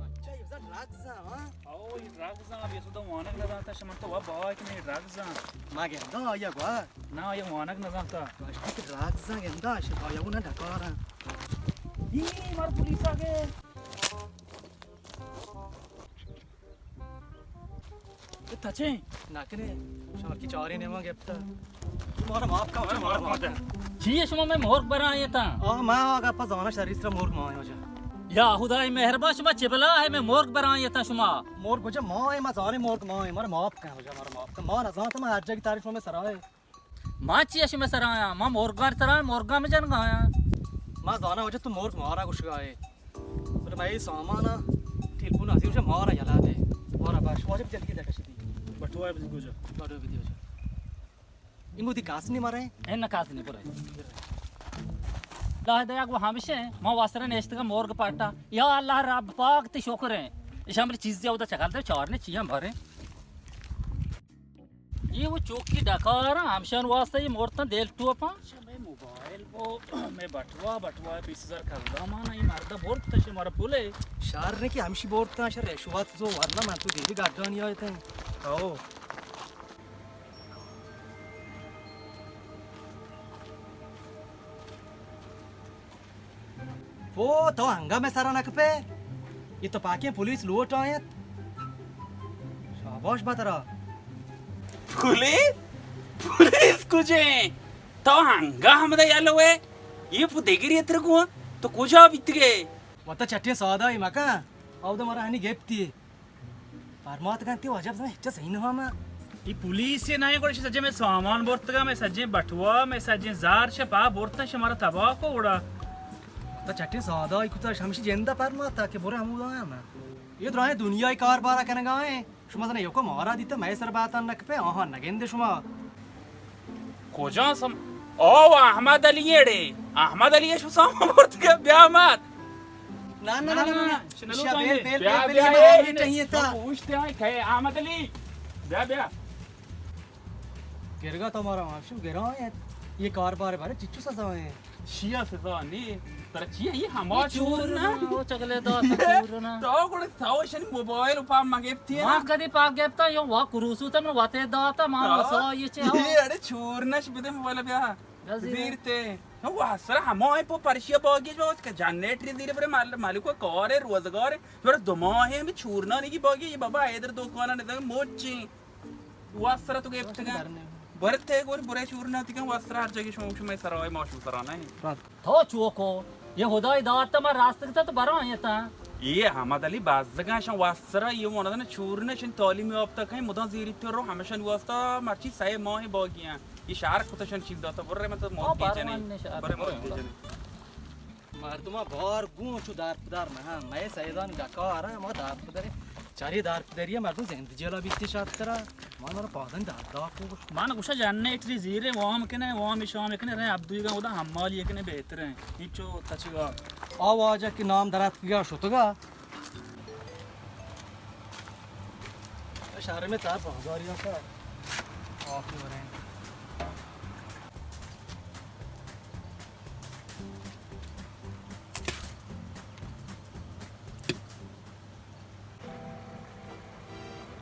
اچھا، اے بزاں ڈرگز اَں، ہاں؟ او، اے ڈرگز اَں، بے سودا وانگ نہ زانتا، شما تو وا بہا کہ اے ڈرگز اَں۔ ما گندا آیا گوا۔ نہ، آیا وانگ نہ زانتا۔ گوشتی کہ ڈرگز اَں گندا، شما آیا گونا ڈکار اَں۔ ای مر پولیس آ گئے۔ اے تچیں؟ نہ کنے، شمارکی چاریں نیماں گپتا۔ مارا معاف کن، مارا معاف کن۔ چی اے شما مئے مرگ برائیں تاں؟ آہ، ما آگا پا زانا شری سرا مرگ ماں واجہ۔ یا خدای مہربان، شما چہ بلا ہے مئے مرگ برائیں تاں شما؟ مرگ واجہ ما ایں، ما زانے مرگ ما ایں، مارا معاف کن واجہ، مارا معاف کن۔ ما نزانتا ما ہر جگہ تاری شما سرا ہے۔ ما چی اش مئے سرا آیاں؟ ما مرگاں سرا آیاں، مرگاں مئے جنگ آیاں۔ ما زاناں واجہ تو مرگ مارا گوشگا ئے۔ بلے مئے سامان ءَ ٹیلیفون ہستی، گوشے مارا یلا دے۔ مارا باش، واجہ جلدی دے کشی دی۔ بٹوا بدی گوجا۔ بٹوا بدی گوجا۔ انگو دی کاس نی مارے؟ اے نہ کاس نی پورے۔ اللہ دیا گو ہمشے، ما واسرا نشتگا مرگ پاٹا۔ یا اللہ رب پاک تی شکر ہے۔ اشاں بلے چیزے اودا چکل دے، چارنے چیاں بھرے۔ اے وہ چوکی ڈکاراں، ہمشان واسطہ اے مرتاں دل ٹوپاں۔ اچھا، مئے موبائل وہ، مئے بٹوا، بٹوا بیست ہزار کلدار مانا، اے مردا برت، شمارا پلے۔ شر نے کہ ہمشی برتاں، شر رشوت زو، ورنہ من تو دیدی گڈانی آیتیں۔ او۔ پو، تو انگا مئے سرا نہ کپے؟ اے تو پاکیں پولیس لوٹ آیت۔ شاباش با ترا۔ پولیس؟ پولیس کجیں؟ تو انگا ہمدا یلو ئے؟ اے پو دگری اتر گوں، تو کجا بیتگے؟ وتا چٹیں سودا ای مکن، اودا مارا ہنی گپتی۔ پرماتگاں تی واجہ بزاں ہچ صحیح نہ ہما۔ اے پولیس نہ ایں، گڑا سجے مئے سامان برتگا، مئے سجے بٹوا، مئے سجے زار شہ پا برتن، شمارا تباہ کو گڑا۔ تو چٹیں سودا ای کتا، ہمشی جندا پرماتا کہ برے ہمودا ہم۔ اے دراہیں دنیا ای کار بارا کنگا ایں، شما زنے یکو مارا دیتا، مئے سر باتان نکپے، آہاں نگندے شما۔ کجا سم-، او احمد علی اڑے، احمد علی شو سامان برتگا، بیا احمد۔ نہ، نہ، نہ، نہ، نہ۔ شنو شیا تو بیل، اندے؟ بیل، بیا، بیل، بیا، بیل، اے، بیل، ٹہیے تو تا۔ پوچھتے ہیں، کہے احمد علی، بیا، بیا۔ گرگا تو مارا معاف شو، گرا ہے۔ یہ کار بار بارے چچو سزا ہے۔ شیا سزا نہیں، ترا چی ہے، یہ ہما اے چور چور نا۔ نا، وہ چگلے دا، چور نا۔ تو گڑا تو شنی موبائل پا مگپتی نا۔ ما کدی پا گپتا، یو وا کروسو تا من واتے داتا، ما ہاں۔ وسا یہ چے ہو؟ یہ اڑے چور نش بدے موبائل بیا۔ زیرتے۔ نو واسرا ہما اے پو پرشیا باگی جو کہ جنریٹری زیر برے مال-، مالکو کار اے، روزگار اے۔ تو دو ماہ اے ہمیں چورنانی کی باگی، یہ بابا حیدر دکانا نزدیک موچی۔ واسرا تو گپتگا۔ برتے گور برے چورنا تکن واسرا ہر جگہ شما، شما سرا اے، ما شما سرا نہیں۔ تو چوکو، یہ خدای دات ما راست کتا تو برا آیتا۔ یہ احمد علی بازگاں شان واسرا، یہ وانا چورنے شن تعلیم یافتہ کہیں مدام زیری تو رو ہمیشن واسطہ مرچی سہ ماہ باگی ہیں۔ یہ شہر کتشن چیز داتا، برے مطلب آ، موت کے بارو جنے۔ آن نشہ، برے موت کے برو۔ جنے۔ مردم بار گون چو دار پدار نہ، مئے سیدان گکار، ما دار پدر، چاری دار پدری مردم زند جیلا بیتی شرط ترا، ما نرا پادن دار دار کو۔ من گوشا جنریٹری زیرے وام کنے، وام شام کنے، رے عبدوی گا ودا حمالی کنے بہتر ہیں۔ انچو تچگا۔ آ واجہ کہ نام درات کیا شتگا۔ شہر میں تار بازاری آتا۔ آخری وریں۔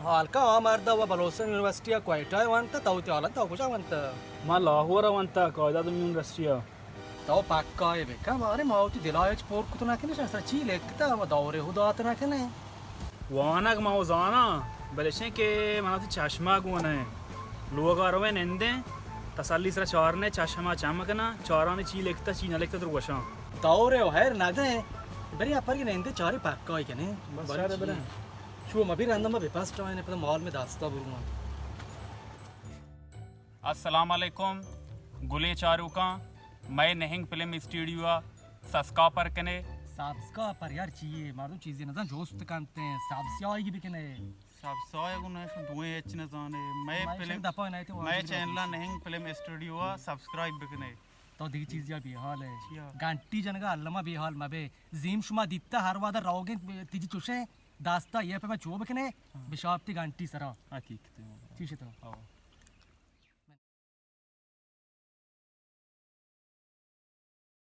حال کا آ مردا و بلوچستان یونیورسٹی ء کوئٹہ ء وانتا، تو وتی حالاں تو کجا وانتا؟ ما لاہور ء وانتا، قائد اعظم یونیورسٹی ء۔ تو پکا ء بکن، بارے ما وتی دل ء ہچ پر کت نہ کنیں، اصلا چی لکھتا، ما دورے ہو دات نہ کنیں۔ وانگ ما و زاناں، بلے شیں کہ من وتی چشمہ گون ء لوگ ء رویں نندیں، تسلی سرا چارنے، چشمہ چم کناں، چارانی چی لکھتا، چی نہ لکھتا، تو گوشاں۔ دورے و حیر نہ دیں، بری اپر کی نندے چاری پکا ء کنیں۔ بس بری چارے چی؟ بلے۔ شو مبی رندا ما بپس ٹائنے، پدا مال میں داستا برواں۔ السلام علیکم گلیں چاروکاں، مئے نہنگ فلم اسٹوڈیو ء سبسکرائب کنے۔ سبسکرائب یار چیے؟ مردم چیزے نزان جوست کنتے، سبسکرائب بکنے۔ سبسکرائب گو نہ، شو دوئیں ہچ نزانے۔ مئے مئے فلم، شو دپا نہ تے مئے واجب چینل رہتے۔ نہنگ فلم اسٹوڈیو ء سبسکرائب بکنے۔ تو دیگه چیز یا بیحال ہے۔ چیا؟ گانٹی جنگا علما بیحال مبے۔ زیم شما دیتا ہر وعدہ روگیں تیجی چوشے داستا یہ پہ میں چو بکنے، ہاں۔ بشاپتی گانٹی سرا۔ حقیقت ہے۔ چیش تو؟ ہاں۔